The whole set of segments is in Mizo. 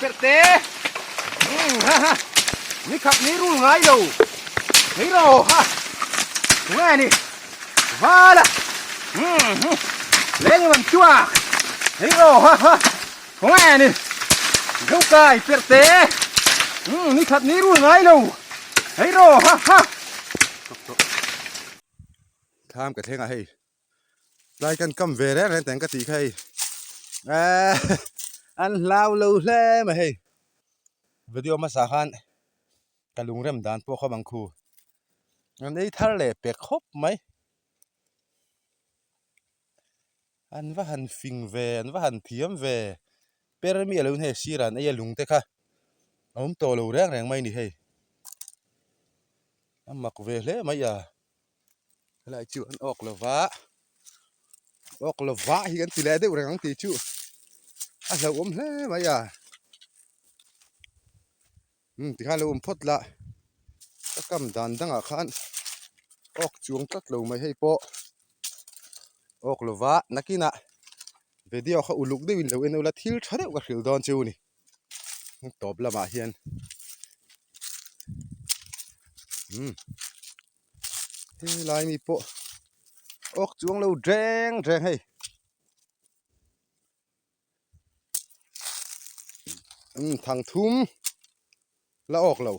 perhte umm ha ha ni khat ni rul ngai lo hei ro ha tunge ni vala umm hu leng man chuak hei ro ha ha tunge ni zo kai perhte umm ni khat ni rul ngai lo hei ro ha ha Thlam ka thleng a hei. Tlai kan kam ve reng reng teng ka tih kha hei eeh an hlau lo hle mai hei video hmasa khan ka lungrem dan pawh kha bang khu an ei thar leh pek khawp mai an va han fing ve an va han thiam ve per mi alo hei sir ah an ei a lung te kha a awm tawh lo reng reng mai a ni hei a mak ve hle mai a. Helai chu an awk lo va, awk lo va hi kan ti leh deuh reng ang tih chu a hlauhawm hle mai a. Umm tikhan lo awm phawt la, ka kam dan dangah khan awk chuang tlat lo mai hei pawh awk lo va nakinah video kha uluk deuhin lo en ula thil tha deuh ka hrilh dawn chu ni. Tawp lamah hian umm helai mi pawh awk chuang lo reng reng hei umm thang thum la awk lo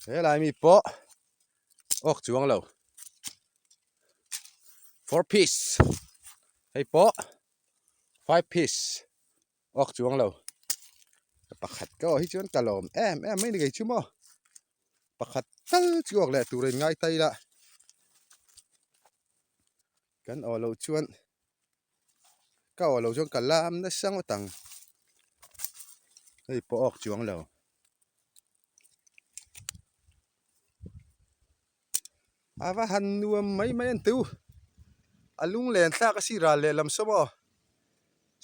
helai mi pawh awk chuang lo four piece hei pawh five piece awk chuang lo pakhat ka awh hi chuan ka lawm em em mai ni kei chu maw pakhat tal chu awk leh tur a in ngai ta ila kan awh loh chuan ka awh loh chuan ka lam nasa ngawt ang hei pawh awk chuang lo. A va han nuam mai mai an teu a lunglen thlak a si ral lehlam saw maw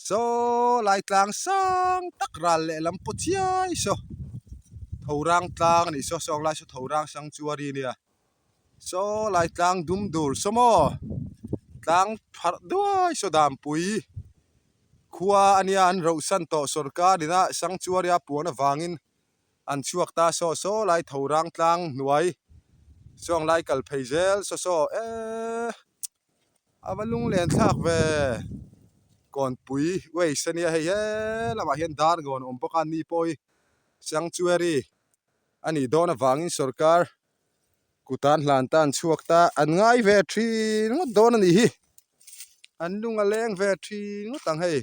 saw lai tlang sang tak ral lehlam pawh chiai saw tho rang tlang a nih saw sawng lai saw tho rang sang chu a ri nia saw lai tlang dum dur saw maw tlang pharh duai saw danpui khua a nia an roh san tawh sawrkar ina sanctuary a puan avangin. An chhuak ta saw saw lai tho rang tlang hnuai chuang lai kal phei zel saw saw eee a va lunglen thlak ve kawnpui waste a nia hei he lamah hian dar ngawn a awm bawk a ni pawh hi sanctuary a nih dawn avangin sorkar kut an hlan ta an chhuak ta an ngai ve thin ngawt dawn a nih hi an lung a leng ve thin ngawt ang hei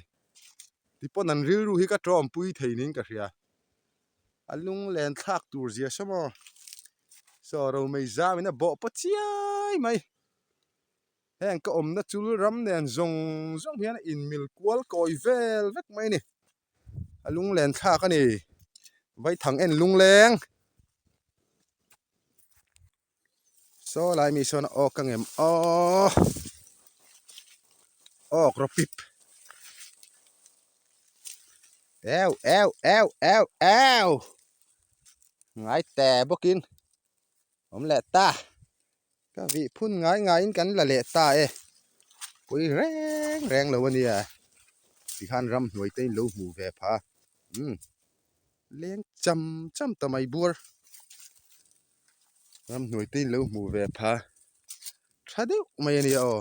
tipawn an rilru hi ka tawmpui thei niin ka hria. A lunglen thlak tur zia saw maw saw romei zam in a bawh paw chiai mai heng ka awmna chul ram nen zawng zawng hian a inmil kual kawi vel vek mai a ni a lunglen thlak a ni vaithang en lungleng. Saw lai mi sawn a awk ang em aw awk rawh pip eu eu eu eu eu ngai te bawkin awm leh ta ka vih phun ngai ngaiin kan la leh ta e pui reng reng lo a nia tikhan ramhnuai te in lo hmuh ve pha umm leng cham cham ta mai buar. Ramhnuai te in lo hmuh ve pha tha deuh mai a nia aw.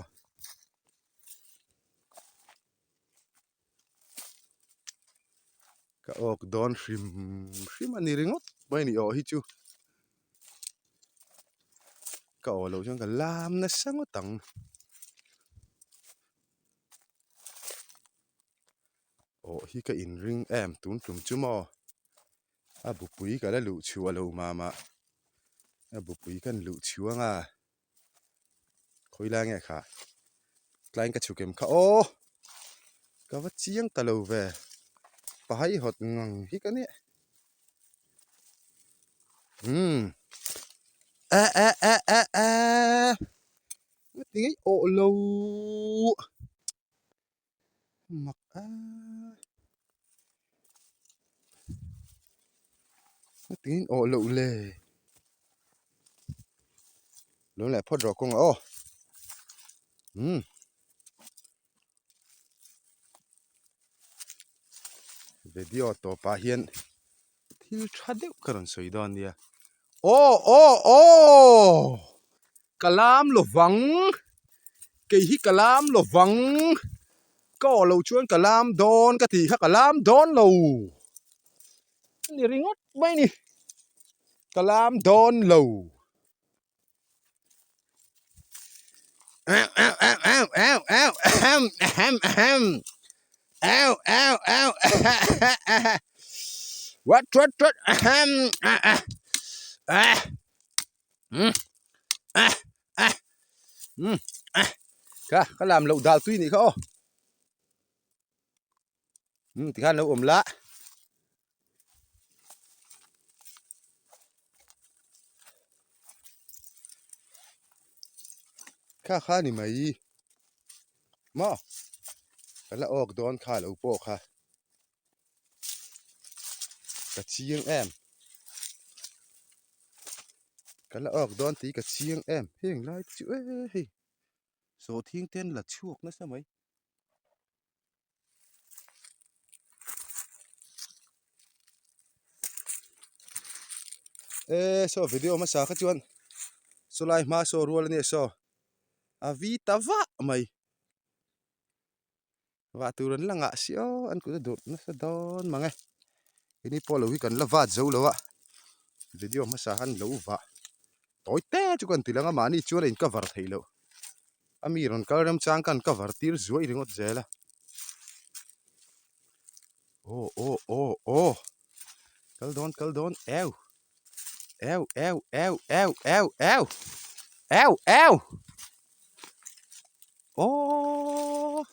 Ka awk dawn hrim hrim a ni ringawt mai a ni aw hi chu. Ka aw loh chuan ka lam nasa ngawt ang. Aw hi ka inring em tun tum chu maw. A bupui ka la luh chhuah lo mam a, a bupui kan luh chhuang a, khawi lai nge kha tlaiin ka chhuk em kha aw ka va chiang ta lo ve pahai hawt ngang hi ka nia umm eh eh eh eh eh ti ngei awh lo. Mak a Hetiangin awh loh le. Lo leh phawt rawh kawngah aw. Umm. Video tawpah hian thil tha deuh ka rawn sawi dawn nia. Aw aw aw! Ka lam lo vang! Kei hi ka lam lo vang! Ka awh loh chuan ka lam dawn ka tih kha ka lam dawn lo! A ni ringawt mai ni. Ka lam dawn lo. Kha ka lam loh dal tui nih kha aw tikhan lo awm la. Kha kha ni mai maw ka la awk dawn kha lo pawh kha ka chiang em ka la awk dawn tih ka chiang em heng lai te chu e hei sawhthing te an la chhuak nasa mai. E saw video hmasa kha chuan sawlai hma saw rual ania saw a vi ta vah mai vah tur an la ngah si aw an kut a durh nasa dawn mang e keini pawh lo hi kan la vat zo lo a video hmasa khan lo vah tawi te chu kan ti lang a mahni chuan a in cover theih loh. A mi rawn kal remchang khan cover tir zuai ringawt zel a. Aw aw aw aw kal dawn kal dawn eu eu eu eu eu eu eu eu eu aw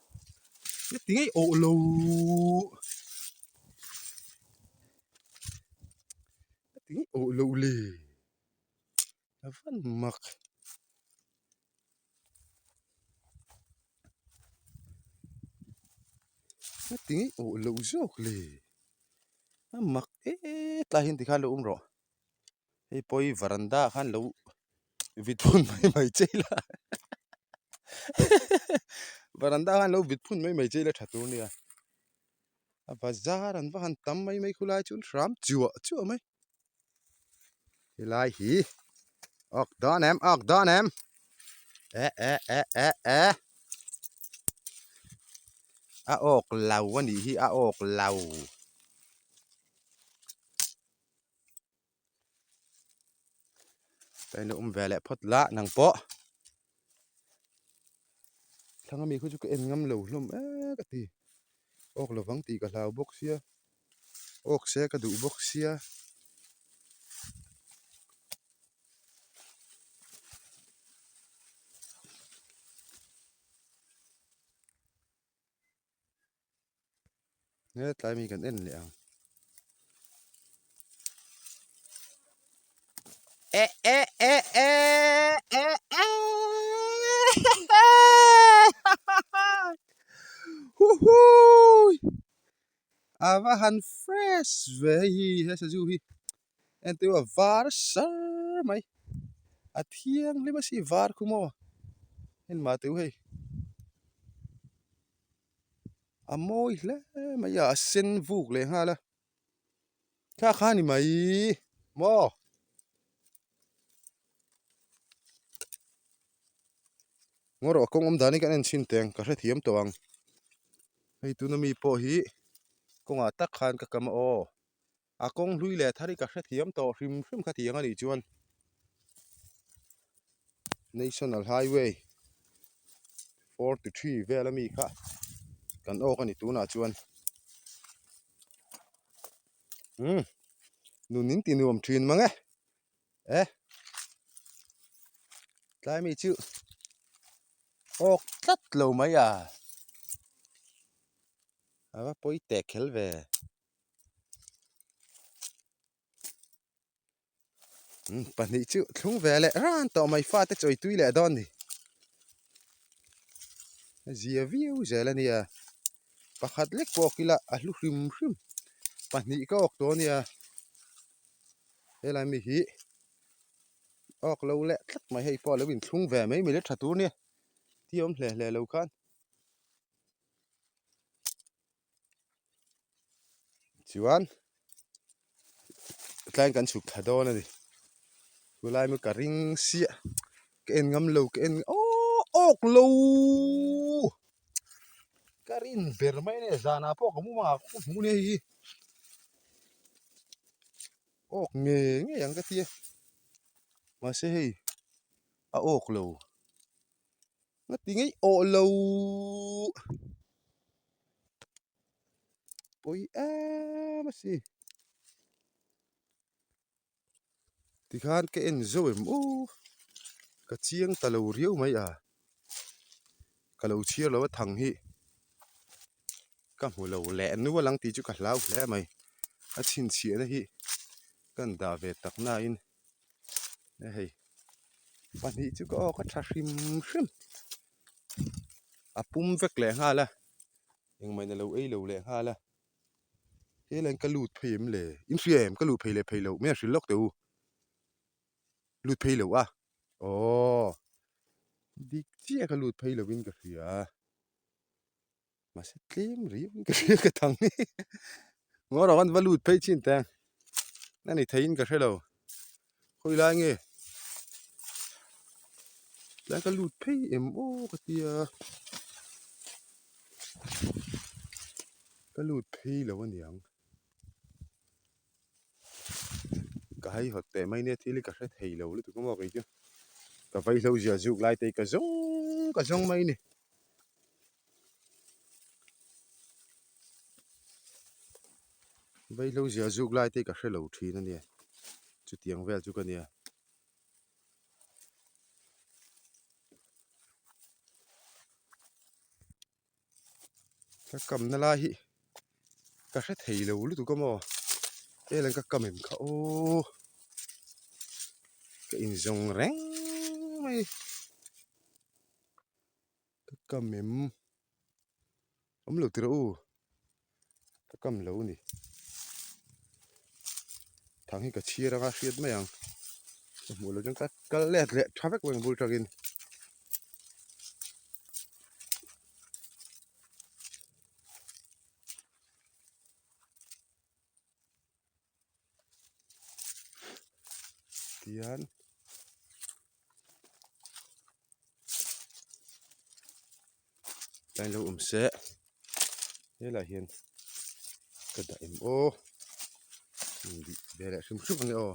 heti ngei awh lo heti ngei awh lo le. A van mak. Heti ngei awh loh zawk le. A mak e tlai hian tikhan lo awm rawh. Hei pawh hi varanda ah khan lo vit phun mai mai che ila. Varanda ah khan lo vit phun mai mai che ila tha tur ania. A bazar an va han tam mai mai khulai chu hram chuah chuah mai. Helai hi awk dawn em awk dawn em e e e e e a awk lo a nih hi a awk lo ka in awm ve leh phawt la nang pawh thlang ami khu chu ka en ngam lo hlawm e ka ti awk lovang tih ka hlau bawk sia. Awk se ka duh bawk sia. He tlai mi kan en leh ang. E e e e e e Huhui A va han fresh ve hei hi he sazu hi entir a var sar mai a thianghlim a si var khu maw en mah teh u hei a mawi hle mai a a sen vuk leh nghal a kha kha a ni mai maw. Ngaw rawh a kawng awm dan hi kan en chhin teng ka hrethiam tawh ang hei tuna mi pawh hi kawngah tak khan ka kam a aw a kawng hlui leh thar hi ka hrethiam tawh hrim hrim kha tiang a nih chuan national highway 43 vel ami kha kan awk a ni tunah chuan umm nun in ti nuam thin mang e. E tlai mi chu awk tlat lo mai a a va pawi teh kher ve pahnih chu thlung ve leh ran tawh mai fate chawi tui leh dawn ni a zia viau zel a nia pakhat lek pawh awk ila a hlu hrim hrim pahnih ka awk tawh a nia. Helai mi hi awk lo leh tlat mai hei pawh a lo inthlung ve mai mai le tha tur nia ti awm hle hle lo khan. Chuan tlaiin kan chhuk thla dawn a ni. Chulai chu ka ring siah ka en ngam lo ka en aww awk lo ka rin ber mai a ni zanah pawh ka mu hmangah ka hmu nia hei hi awk ngei ngei ang ka tia mahse hei a awk lo. Nga ti ngei awh lo pawi em a si tikhan ka en zo em aw ka chiang ta lo riau mai a ka lo chhiar lo a thang hi ka hmu lo leh nual ang tih chu ka hlau hle mai a chhinchhiahna hi ka han dah ve tak nain hei pahnih chu ka awk a tha hrim hrim a pum vek leh nghal a engmah in a lo ei lo leh nghal a helai hian ka lut phei em le in hria em ka luh phei leh phei loh mai a hrilh lawk teh u lut phei loh a aww dik chiah ka lut phei loh in ka hria. Mahse tlem riau in ka hria ka thang hi ngaw rawh an va lut phei chin teng a ni theiin ka hre lo khawi lai nge tlai ka lut phei em aw ka tia ka lut phei lo aniang ka haihawt teh mai nia thil hi ka hre thei lo lutuk a maw kei chu ka vaihlo zia zuk lai te hi ka zawng ka zawng mai a ni. Vaihlo zia zuk lai te hi ka hre lo thin a nia chutiang vel chu ka nia. Ka kamna lai hi ka hre thei lo lutuk a maw hel ang ka kam em kha aw ka inzawng reng mai. Ka kam em? Awm lo tira u. Ka kam lo ni. Thang hi ka chhir anga hriat mai ang. Ka hmuh loh chuan ka kal let leh tha vek mai ang bul tangin. Tihian tlai lo awm se helaiah hian ka dah em aw bih ve leh hrim hrim ange aw.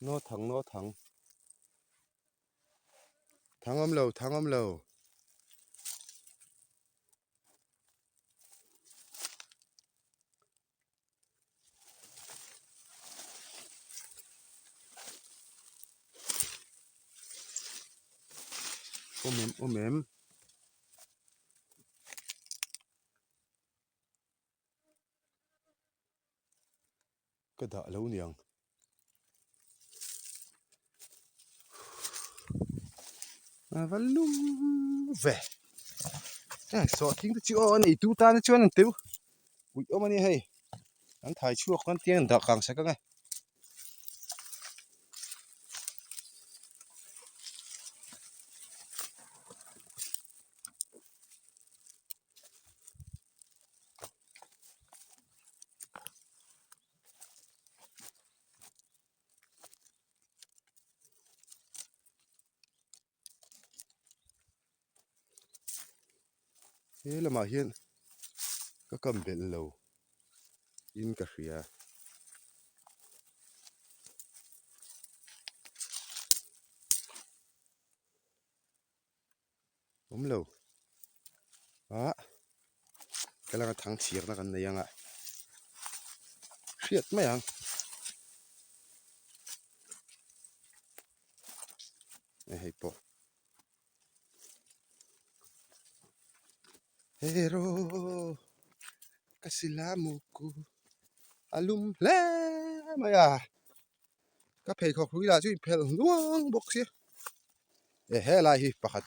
Naw thang naw thang thang awm lo thang awm lo awm em awm em. Ka dah lo niang. A va lum ve. Heng sawhthing te chu aw a neitu tan chuan an teu uih awm a nia hei. An thai chhuak khan tiang an dah kang sak ang e. He lamah hian ka kam belh lo in ka hria. Awm lo ah ka langa thang chhiarna kan nei ang a hriat mai ang hei pawh hero ka silamuku a lum hle mai a. Ka pheikhawk hlui lah chu inphelh hnuang bawk sia e helai hi pakhat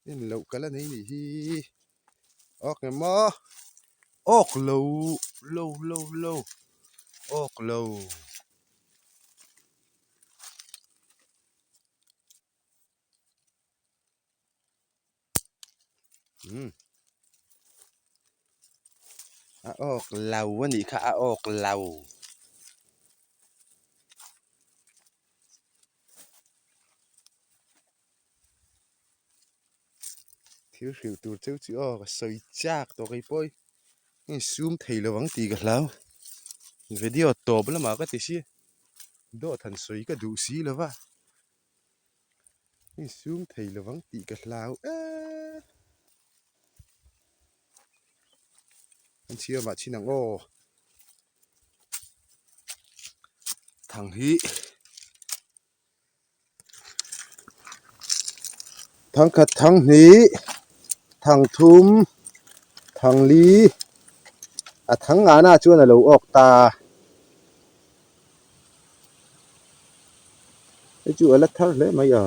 en loh ka la nei nih hi awk nge maw awk lo lo lo lo awk lo. Umm a awk lo a nih kha a awk lo. Thil hrilh tur cheu chu aw ka sawi chak tawh kei pawh hi insum thei lo ang tih ka hlau video tawp lamah ka ti si dawt han sawi ka duh si lo va insum thei lo ang tih ka hlau eee an chhiar mah chin ang aw. Thang hi. Thangkhat thang hnih, thang thum, thang li, a thang ngahna chuan a lo awk ta. Hei chu a la thar hle mai a.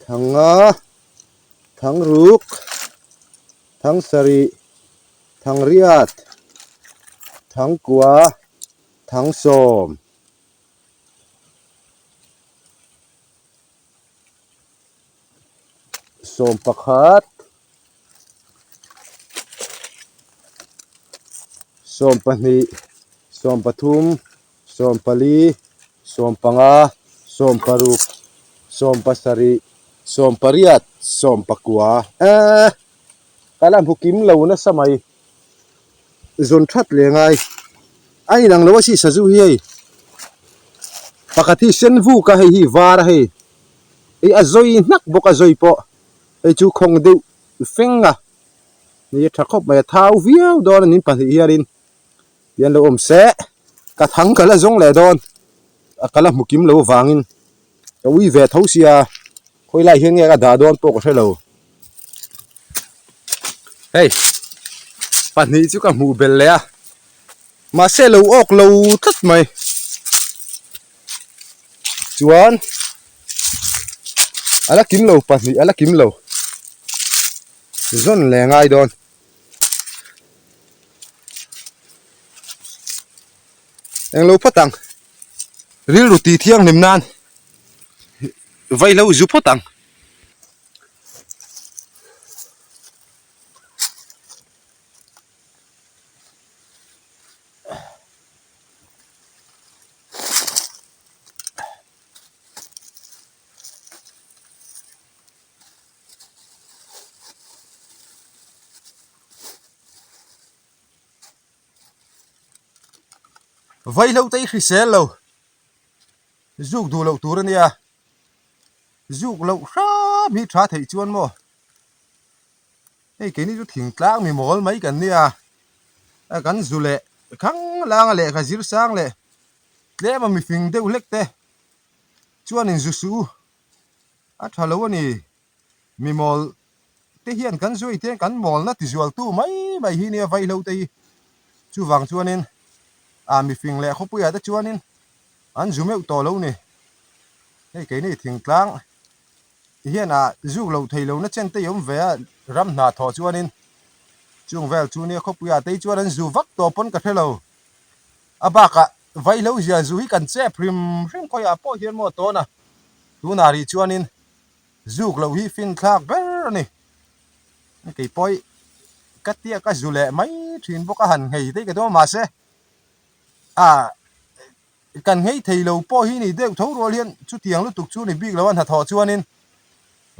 Thanga, Thangruk, Thangsarih, Thangriat, Thangkua, Thangsawm. 11, 12, 13, 14, 15, 16, 17, 18, 19 eee ka la hmu kim lo nasa mai zawn that leh ngai a inang lo a si sazu hi hei pakhat hi sen vuk a hei hi var a hei hei a zawi hnak bawk a zawi pawh hei chu khawng deuh feng a ni a tha khawp mai a thau viau dawn a nin pahnih hianin tian lo awm se ka thang ka la zawng leh dawn a ka la hmu kim lo avangin ka ui ve tho sia khawi lai hian nge ka dah dawn pawh ka hre lo hei pahnih chu ka hmuh belh leh a mahse lo awk lo tlat mai chuan a la kim lo pahnih a la kim lo zawn leh ngai dawn. Englo phawt ang rilru tih thianghlim nan vaihlo zu phawt ang. Vaihlo te i hrisel lo zuk duh loh tur a nia zuk loh hram hi tha theih chuan maw hei keini chu thingtlang mi mawl mai kan nia a kan zu leh khang langa lehkha zir sang leh tlem a mifing deuh hlek te chuan in zu suh u a tha lo a ni. Mi mawl te hian kan zui te kan mawlna ti zual tu mai mai hi nia vaihlo te hi chuvang chuanin ah mifing leh khawpuiah te chuanin an zu meuh tawh lo ni hei keini thingtlang hian ah zuk loh theih lohna chen te hi awm ve a ram hna thawh chuanin chung vel chu nia khawpuiah te hi chuan an zu vak tawh pawn ka hre lo a bakah vaihlo zia zu hi kan chep hrim hrim khawiah pawh hian maw tawn a tunah rih chuanin. Zuk loh hi fin thlak ber a ni. Kei pawh hi ka tia ka zu leh mai thin bawk a han nghei daih ka tum a mahse ah kan nghei thei lo pawh hi ni deuh tho rual hian chutiang lutuk chu ni bik lo a hnathawh chuanin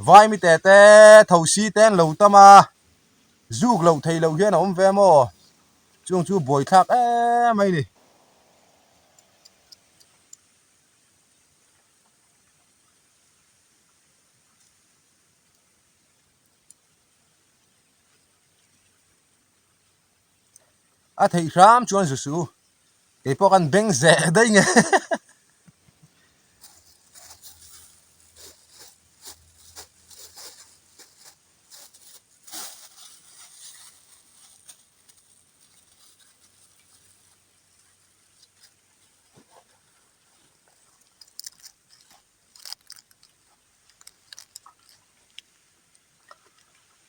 vaimi te te tho si te an lo tam a zuk loh theih loh hian a awm ve maw chung chu buaithlak em mai a ni. A theih hram chuan zu suh kei pawh kan beng zeh daih nge.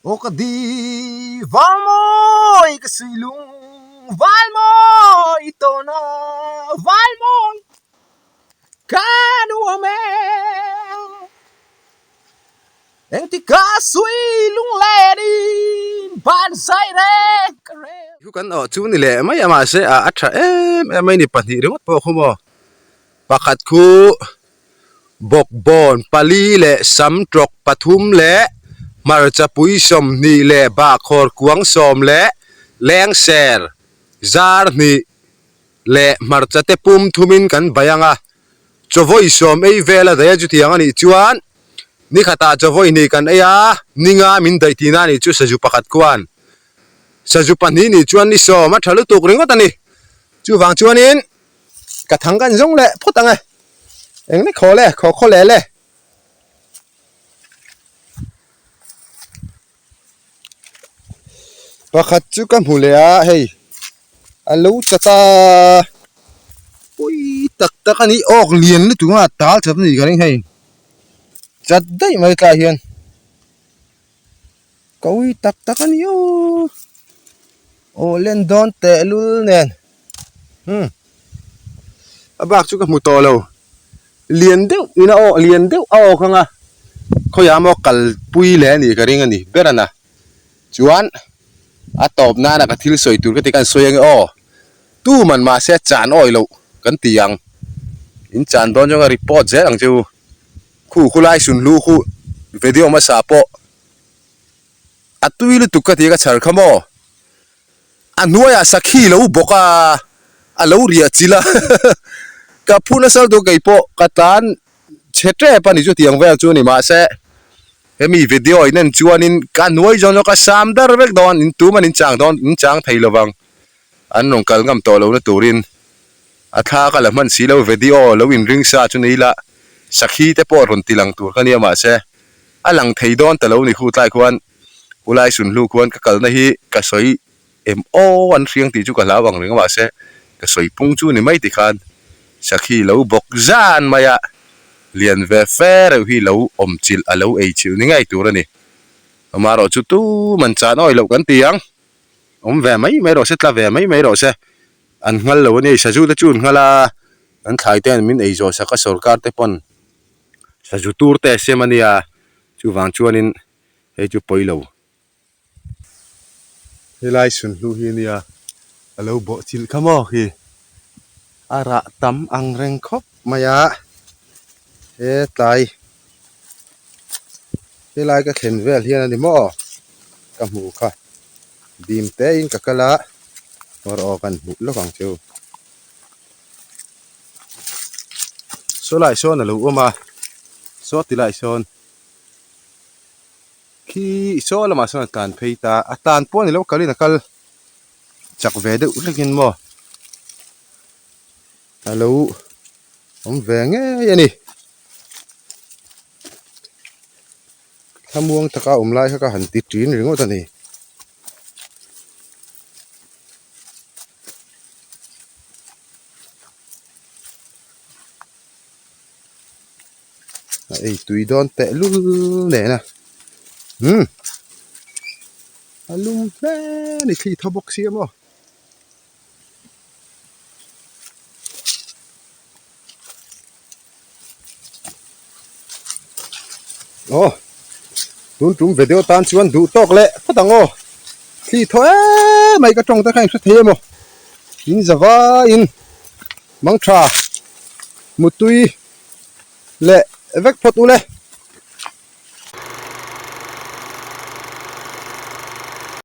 Aw ka di Valmawi ka sui lung Valmawi tawna Valmawi ka nuam e Engtika sui lung lenin ban zai reng ka rel. Thu kan awh chu ni leh mai a mahse a tha em em mai ni pahnih ringawt pawh khu maw pakhat khu Bawkbawn pali leh sam tawk pathum leh hmarcha pui 20 leh bahkhawr kuang sawm leh lengser zar hnih leh hmarcha te pum thumin kan bai ang a, chawvawi sawm ei vel a daih a chutiang a nih chuan ni khatah chawvawi hnih kan ei a, ninga min daih tihna a nih chu sazu pakhat khuan sazu pahnih nih chuan ni sawm a tha lutuk ringawt a ni chuvang chuanin. Ka thang kan zawng leh phawt ang e. Eng lek haw le, khaw khaw leh le. Pakhat chu ka hmu leh a, hei a lo chat a, pawi tak tak a ni, awk lian lutuk a tal chat a nih ka ring hei, chat daih mai tlaiah hian. Ka ui tak tak a ni aw aw len dawn teh lul nen hmm a bak chu ka hmu tawh lo lian deuh in a aw lian deuh a awk ang a khawiah maw kalpui leh a nih ka ring a ni ber a na chuan a tawp nana ka thil sawi tur ka ti khan sawi ange aw tu man mahse chan awi loh kan ti ang in chan dawn chuan ka report zel ang che u khu khulai sunhlu khu video hmasa pawh. A tui lutuk ka ti a ka chhar kha maw? A hnuaiah sakhi lo bawk a, a lo riah chilh a ka phu nasa lutuk kei pawh ka tlan chhe tep a ni chu tiang vel chu a ni mahse hemi video in en chuanin ka hnuai zawn zawk a sam dar vek dawn in tum an inchang dawn inchang thei lovang an rawn kal ngam tawh lohna turin a thla ka la hman si lo video lo inring sa chu ni ila sakhi te pawh rawn ti lang tur ka nia mahse. A lang thei dawn ta lo ni khu tlai khuan Ulai Sunhlu khuan ka kalna hi ka sawi em aw an hriang tih chu ka hlau ang reng a mahse ka sawi pung chu ni mai ti khan sakhi lo bawk zan mai a lian ve fe reuh hi lo awm chilh a lo ei chilh ni ngei tur a ni. Amaherawh chu tu man chan awi loh kan ti ang awm ve mai mai rawh se tla ve mai mai rawh se an nghal lo a ni sazu te chu an nghal a an thlai ten min ei zawh sak a sorkar te pawn. Sazu tur te a sem a nia, chuvang chuanin hei chu pawi lo. Helai sunhlu hi a nia, a lo bawh chilh kha maw khi a rah tam ang reng khawp mai a, hetlai helai ka thlen vel hian a ni maw ka hmuh kha dim te in ka kal a, erawh kan hmuh lawk ang chu. Saw lai sawn a lo awm a saw ti lai sawn khi saw lamah sawn a tlan phei ta a tlan pawh a ni lo kalin a kal chak ve deuh hlekin maw a lo awm ve ngei a ni thlamuang taka awm lai kha ka han ti ṭin ringawt a ni. A ei tui dawn teh lul nen a umm a lum hle a ni thli thaw bawk sia maw. Aw tun tum video tan chuan duh tawk leh phawt ang aw thli thaw em mai ka tawng te kha in hre thei emaw in za vaiin mangtha mutui leh vek phawt ule.